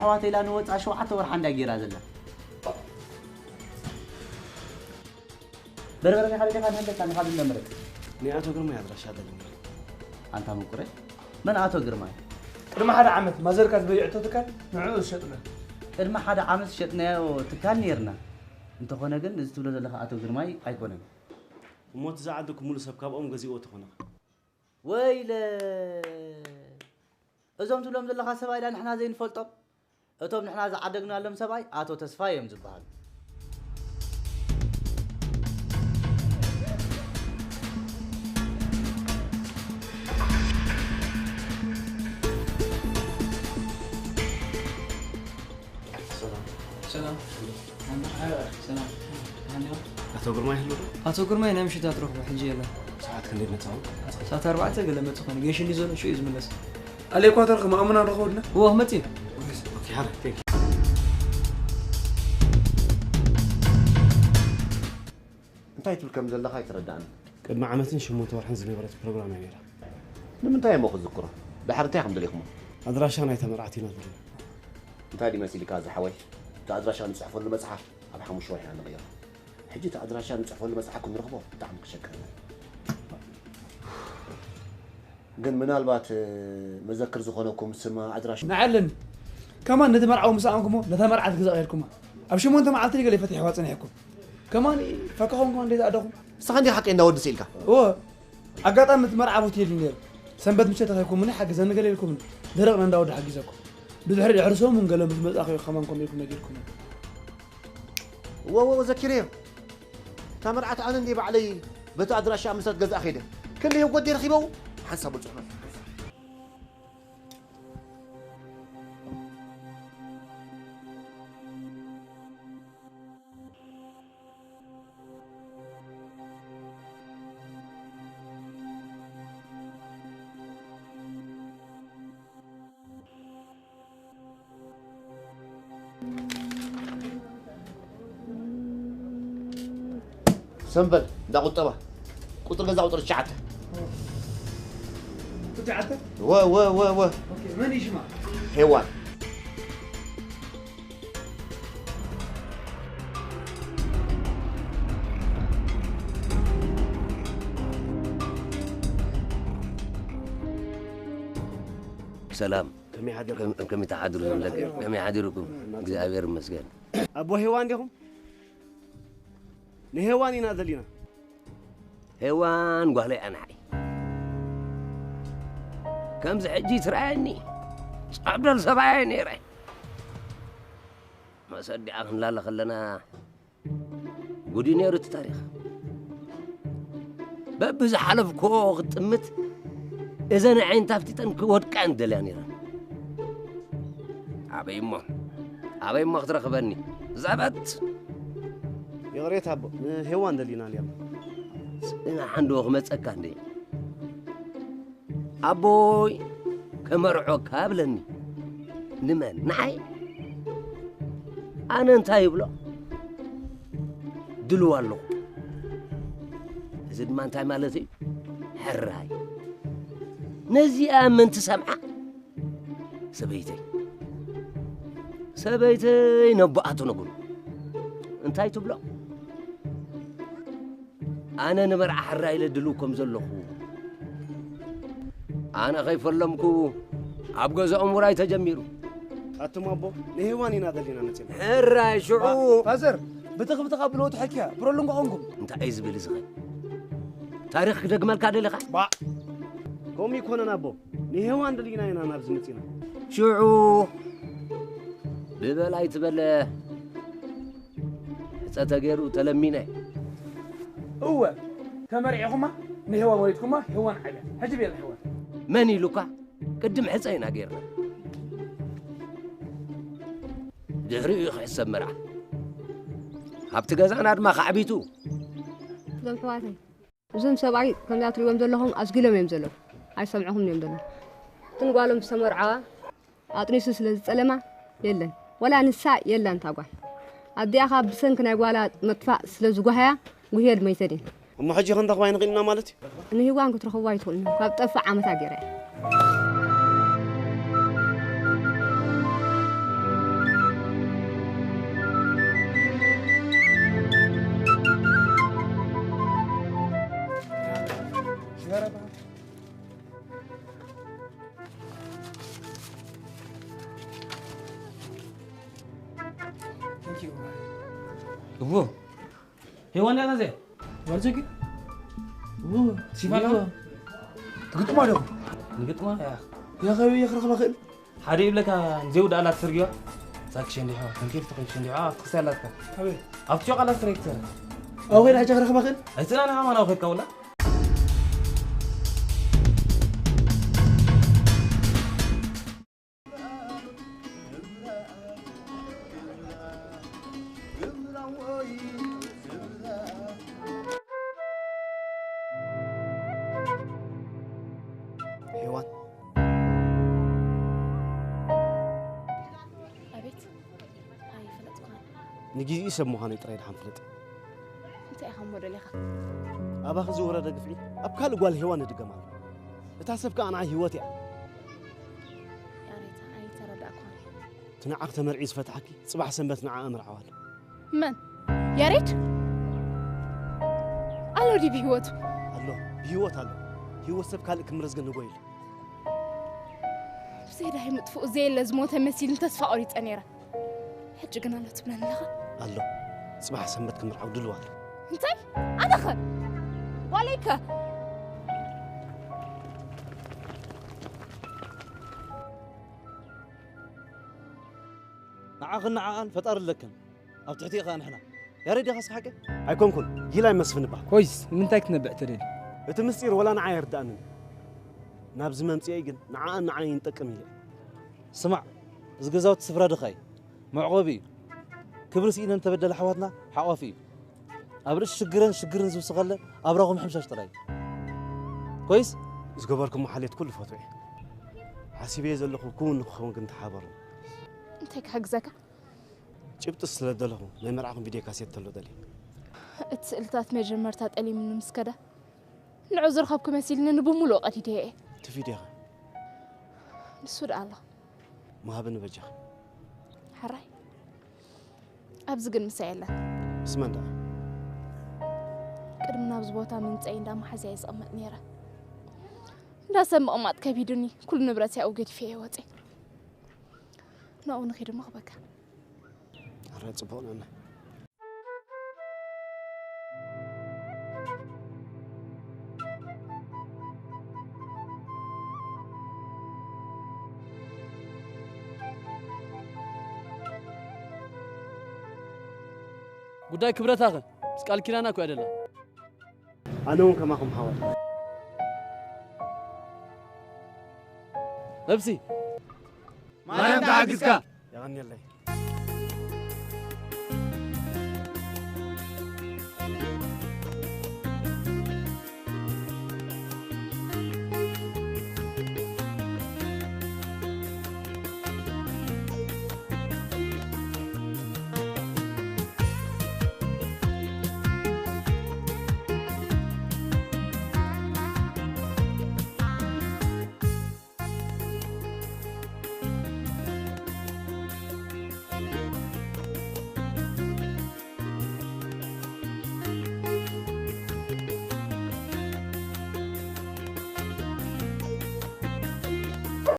ኣሕዋተይ ኢላ ንወፃ ሸውዓተ ወርሓ እንዳ ጌራ ዘላ። በርበረ ናይ ሓደ ደኻ ንህለካ ንኻድ እንደምረት። ናይ ኣቶ ግርማይ ኣድራሻ ኣለኒ። ኣንታ ምቁረ፣ መን ኣቶ ግርማይ? ቅድሚ ሓደ ዓመት ማዘርካ ዝበይዐቶ ትካል ንዕኡ ዝሸጥና። ቅድሚ ሓደ ዓመት ዝሸጥናዮ ትካል ነይርና። እንተኾነ ግን እዚ ትብሎ ዘለኻ ኣቶ ግርማይ ኣይኮነን። እሞ እቲ ዝዓደግኩ ሙሉ ሰብ ካብኦም ገዚእዎ ተኾነ። ወይለ፣ እዞም ትብሎም ዘለኻ ሰብኣይ ዳ ንሕና ዘይንፈልጦም? እቶም ንሕና ዝዓደግናሎም ሰብኣይ ኣቶ ተስፋ እዮም ዝበሃሉ። ሰላም። ሰላም። ኣቶ ግርማ ይህሉ ዶ? ኣቶ ግርማይ ናይ ምሽት ኣትረኽቦ ሕጂ የለን። ሰዓት ክንደይ መጻው? ሰዓት ኣርባዕተ ገለ መጽእ ኾነ ጌሽ እንዲ ዘሎ ሽኡ ዝምለስ። ኣሌኳተር ከም ኣእምና ንረኸበ ድና? እዎ መጽእ። ኦኬ፣ ሓደ ቴንክ እንታይ ትብል ከም ዘለኻ ኣይተረዳእን። ቅድሚ ዓመትን ሸሞንተ ወርሕን ዝነበረት ፕሮግራም እያ ነይራ። ንምንታይ እሞ ክዝክሮ? ድሓር እንታይ ከም ደሊኹሞ? ኣድራሻ ናይታ መርዓት ኢና ዘለና። እንታይ ድዩ መሲልካ ዝሓወይ? እቲ ኣድራሻ ንጽሕፈሉ መጽሓፍ ኣብ ሓሙሽተ ወርሒ ኢና ንቕይሮ። ሕጂ እቲ ኣድራሻ ንጽሕፈሉ መጽሓፍ ክንረኽቦ ብጣዕሚ ክሸግረና። ግን ምናልባት መዘክር ዝኾነኩም ስማ ኣድራሻ ንዓለኒ ከማን ነቲ መርዓዊ ምስ ኣምኩሞ ነታ መርዓት ገዛ ቀይርኩማ ኣብ ሸሞንተ መዓልቲ ገለ ፈትሕዋ ጸኒሕኩም ከማን ፈካኹም ከማን እንዴት ኣደኹም ንስኻ እንዲኻ ሓቀይ እንዳወድስ ኢልካ እዎ ኣጋጣሚ እቲ መርዓ ቦት የድሊ ነይሩ ሰንበት ምሸት ተኸይኩምኒ ሓግዘኒ ገለ ኢልኩምኒ ደረቕና እንዳወዲ ሓጊዘኩም ብድሕሪ ድሕሪ ሰሙን ገለ ምስ መጻኹ ከማን ኮም ኢልኩም ነጊርኩም እዎ እዎ ዘኪረዮ እታ መርዓት ኣነ እንዲ ባዕለይ በቲ ኣድራሻ ኣብ ምሳት ገዛ ከይደ ክልተ ህይወት ደይ ረኺበው ሓንሳብ በልፅሑና ሰንበል እንዳ ቁጠባ ቁጥሪ ገዛ ቁጥሪ ትሽዓተ ትሽዓተ ወ ወ ወ ወ መን ይሽማ ሄዋን ሰላም ከመይ ሓዲርኩም? ከመይ ተሓድሩ ደቂ ከመይ ሓዲርኩም እግዚኣብሔር ይመስገን ኣቦ ሄዋን ዲኹም? ንሄዋን ኢና ደሊና። ሄዋን ጓለይ ኣንሓይ ከምዚ ሕጂ ትረኣየኒ ጸብደል ሰብኣየ ነይረ መሰዲኣ ክንላለ ከለና ጉዲ ነይሩ እቲ ታሪኽ በብዝሓለፍኮ ክጥምት እዘን ዓይነታ ፍጢጠን ክወድቃ እንደልያ ነይረን ኣበይ እሞ ኣበይ እሞ ክትረኽበኒ ዘበት ይቕሬታ ኣቦ ንሄዋን ደሊና ኔርና ጽናሕ እንዶ ክመጸካ እንደ ኣቦይ ከመርዖካ ብለኒ ንመን ንዓይ ኣነ እንታይ ይብሎ ድልው ኣለኹ እዚ ድማ እንታይ ማለት እዩ ሕራይ ነዚኣ መን ትሰምዓ ሰበይተይ ሰበይተይ ነቦኣ ትነግሩ እንታይ ትብሎ ኣነ ንመርዓ ሕራይ ኢለ ድልው ከም ዘለኹ ኣነ ከይፈለምኩ ኣብ ገዛኦም ውራይ ተጀሚሩ ኣቱም ኣቦ ንሄዋን ኢና ደሊና መፂና ሕራይ ሽዑ ፋዘር ብትኽ ብትኻ ብለውቲ ሕኪያ ብረሉም ከኾንኩም እንታይ እዩ ዝብል እዚ ኸ ታሪኽ ክደግመልካ ደሊኻ ባዕ ከምኡ ይኮነን ኣቦ ንሄዋን ደሊና ኢና ናብዚ መፂና ሽዑ ብበላይ ትበለ ሕፀ ተገይሩ ተለሚነ እወ ተመርዒኹማ ንሄዋን ወሊድኩማ ሄዋን ዓብያ ሕጂ ቤላ ሄዋን መን ኢሉካ ቅድም ሕፀ ኢና ገይርና ድሕሪኡ እዩ ክሕሰብ መርዓ ኣብቲ ገዛና ድማ ካዕቢቱ እዞም ኣሕዋተይ እዞም ሰብኣይ ከምዛ ትሪእዎም ዘለኹም ኣስጊሎም እዮም ዘለዉ ኣይሰምዕኹምን እዮም ዘለዉ እትን ጓሎም ዝተመርዓዋ ኣጥኒሱ ስለ ዝፀለማ የለን ወላ ንሳ የላን እታ ጓል ኣዲኣ ካብ ብሰንኪ ናይ ጓላ መጥፋእ ስለ ዝጓሃያ ጉህየል መይተን እየን እሞ ሕጂ ክንረኽባ ኣይንኽእልና ማለት እዩ ንሂዋን ክትረኽብዋ ኣይትኽእሉን ካብ ጠፍእ ዓመታ ገይራ እያ እዎ ሄዋን ያናዘ ወርዘጊ እዎ ሲፋና ትግጥማ ዶ ንግጥማ ያ ያኸበ የኽረኽባ ክእል ሓደ ይብለካ ንዘይውዳ ኣላት ስርግዮ ዛክ ሸንዲሖ ተንኬፍ ተኸፍ ሸንዲሖ ኣብ ትክስቲ ኣላትካ ኣበይ ኣብ ትጮቕ ኣላት ትረክተ ኣው ኸይድ ሓጃ ክረኽባ ክእል ኣይፅናን ሃማና ከድካ ውላ ሄዋን ኣቤት ኣይፈለጥኩኻን ንግዜኡ ሰብ ምዃነይ ጥራይ ድሓን ፍለጥ። እንታይ ኢኻ እሞ ደሊኻ ኣባኺ ዝወረደ ግፍዒ ኣብ ካልእ ጓል ሄዋን ይድገም ኣሎ። እታ ሰብ ከኣ ንዓይ ህይወት እያ። ያሬት ኣይተረዳእኩኻን እቲ ንዓኺ ተመርዒ ዝፈትሓኪ ጽባሕ ሰንበት ንዓኣ እምርዓዋ ኣሎ። መን ያሬድ ኣሎ ድዩ ብህይወቱ ኣሎ ብህይወት ኣሎ። ህይወት ሰብ ካልእ ክምረዝ ግን ንጎይሉ ብዘይ ዳሂ ምጥፍኡ ዘየለ ዝሞተ መሲልኒ ተስፋ ቆሪፀ ነይረ ሕጂ ግን ኣሎ ትብለኒ ኣለኻ ኣሎ። ጽባሕ ሰንበት ክምርዓው ድልዋ ኣሎ። እንታይ ኣነኸ ጓለይከ ንዓኽን ንዓኣን ፈጣሪ ኣለክን ኣብ ትሕቲ ኢኻ ንሕና ያሬድ ኢኻ ስሓቂ ኣይኮንኩን ጊላይ መስፍን እባ ኮይስ ንምንታይ ክትነብዕ ትደሊ እቲ ምስጢር ወላ ንዓይ ኣይርዳእንን ናብዚ መምፅኤይ ግን ንዓኣን ንዓይ ንጠቅም ኢለ ስማዕ እዚ ገዛውቲ ስፍራ ድኻ እዩ መዕቆቢ እዩ ክብሪ ስኢነን ተበደለ ኣሕዋትና ሓቋፊ እዩ ኣብ ርእሲ ሽግረን ሽግርን ዝውስኸለን ኣብራኹም ሕምሻሽ ጥራይ እዩ ኮይስ ዝገበርኩሞ ሓልዮት ኩሉ ፈትወ ሓሲበየ ዘለኹ ክውን ንክኸውን ግን ተሓበሩ እንታይ ክሕግዘካ ጭብጢ ስለ ደለኹ ናይ መርዓኹም ቪድዮ ካሴት ተሎ ደልየ እቲ ስእልታት መጀመርታ ጠሊምኒ ምስ ከደ ንዑ ዝረኸብኩ መሲልኒ ንብምሉኡ ቀዲደየ እየ እቲ ቪድዮ ኸ ንሱ ደኣ ኣሎ መሃብኒ በጃኺ ሕራይ ኣብዚ ግን ምሳ የለን ምስ መን ደኣ ቅድሚ ናብዚ ቦታ ምምፀይ እንዳ መሓዝያ እየ ዝቕመጥ ነይረ እንዳ ሰብ ምቕማጥ ከቢዱኒ ኩሉ ንብረት ያው ገዲፈ እየ ወፅየ ናብኡ ንኺድ እሞ ክበካ ኣረ ፅቡቕ ነና ጉዳይ ክብረታኸ ምስ ቃል ኪዳና እኮ ያደላ ኣነ እውን ከማኹም ሓወት ነብሲ ማርያም ተሓግዝካ የቐንየለይ